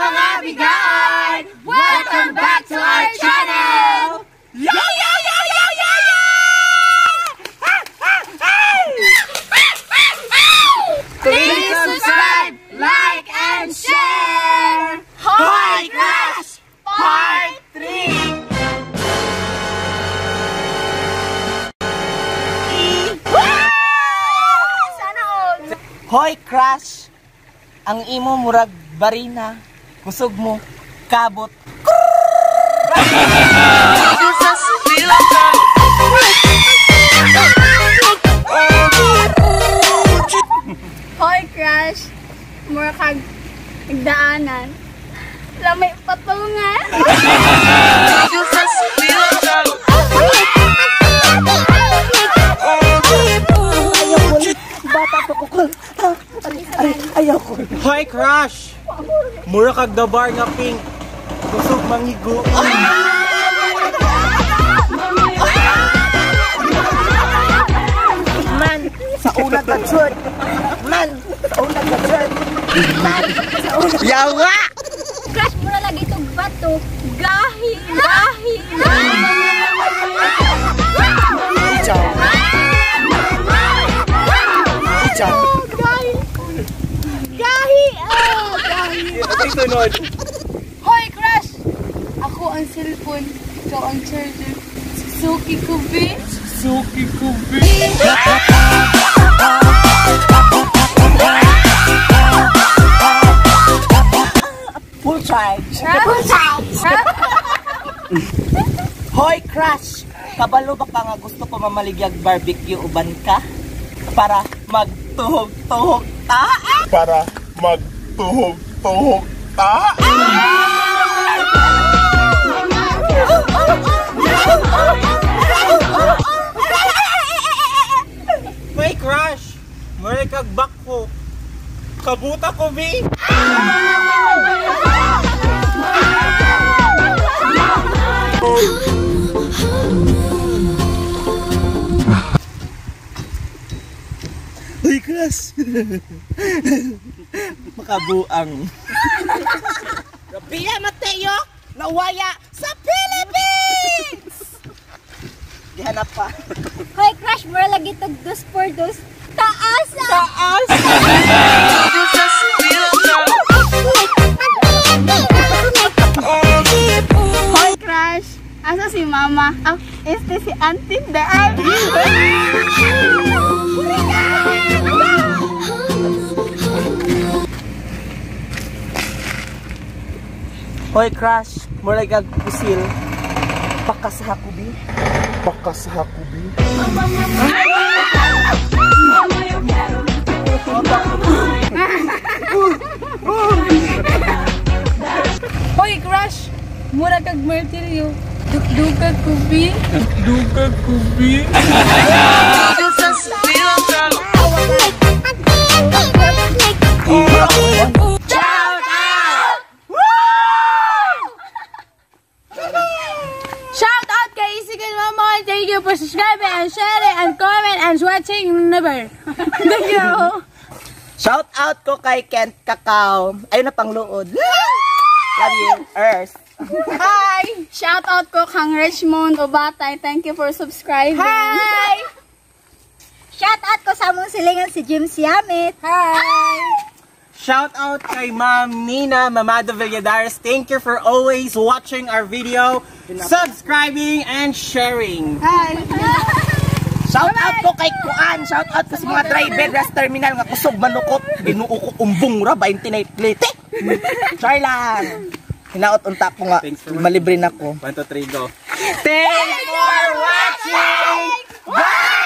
Mga bigaan! Welcome back to our channel! Yo, yo, yo, yo, yo, yo! Please subscribe, like, and share! Hoy Crush Part 3! Sana all. Hoy Crush! Ang imo murag barina, kusog mo, kabot. Hoy Crush, mura kag nagdaanan. Lamay patungan. Bata pa ko kol. Ay, ayaw ko. Hoy Crush! Mura kag dabar nga pink. Kusog mangigo. Man, sa una ka church. Man, sa una ka church. Man, sa una. Yawa! Crush, mura lagi itong bato. Gahi, gahi. Ichaw. Ichaw. Gahi. Gahi. Oh, gahi. Sunod. Hoy Crush! Ako ang cellphone, ikaw ang charger. Suki ko, be. Suki ko, be. Full charge. Full charge. Hoy Crush! Kabalo ba ka nga gusto ko mamaligyag barbecue uban ka? Para magtuhog-tuhog ta? Para magtuhog-tuhog ta. Hoy Crush! Mura kag bakho. Kabuta ko, be. Hoy Crush! Makabuang. Rabia Mateo, nawaya sa Philippines! Gihanap pa. Hoy Crush, mura lagi itong dos por dos. Taas ah! Taas! Hoy Crush, asa si Mama? Ah, este si Auntie Daan. Hoy Crush, mura kag pusil. Pakasaha ko bi. Pakasaha ko bi. Hoy Crush, mura kag martilyo. Dukduka ko, bi. Duka ko, be. Shout out! Shout out kay Isigan Mama. Thank you for subscribing and sharing and comment and watching. Never. Thank you. Shout out ko kay Kent Cacao. Ayun na pangluod. Love you, Earth. Hi! Shout out ko kang Richmond Obatay. Thank you for subscribing. Hi! Shout out ko sa among silingan si Jim Siamit. Hi! Shout out kay Ma'am Nina Mamado Villadares. Thank you for always watching our video, subscribing, and sharing. Hi! Shout out ko kay Kuan. Shout out ko sa mga driver sa terminal nga kusog manukot. Ginoo ko umbong ra 29 plate. Char lang. Hinaot unta ko nga malibre na ko. 1, 2, 3, go. Thanks for watching! Bye!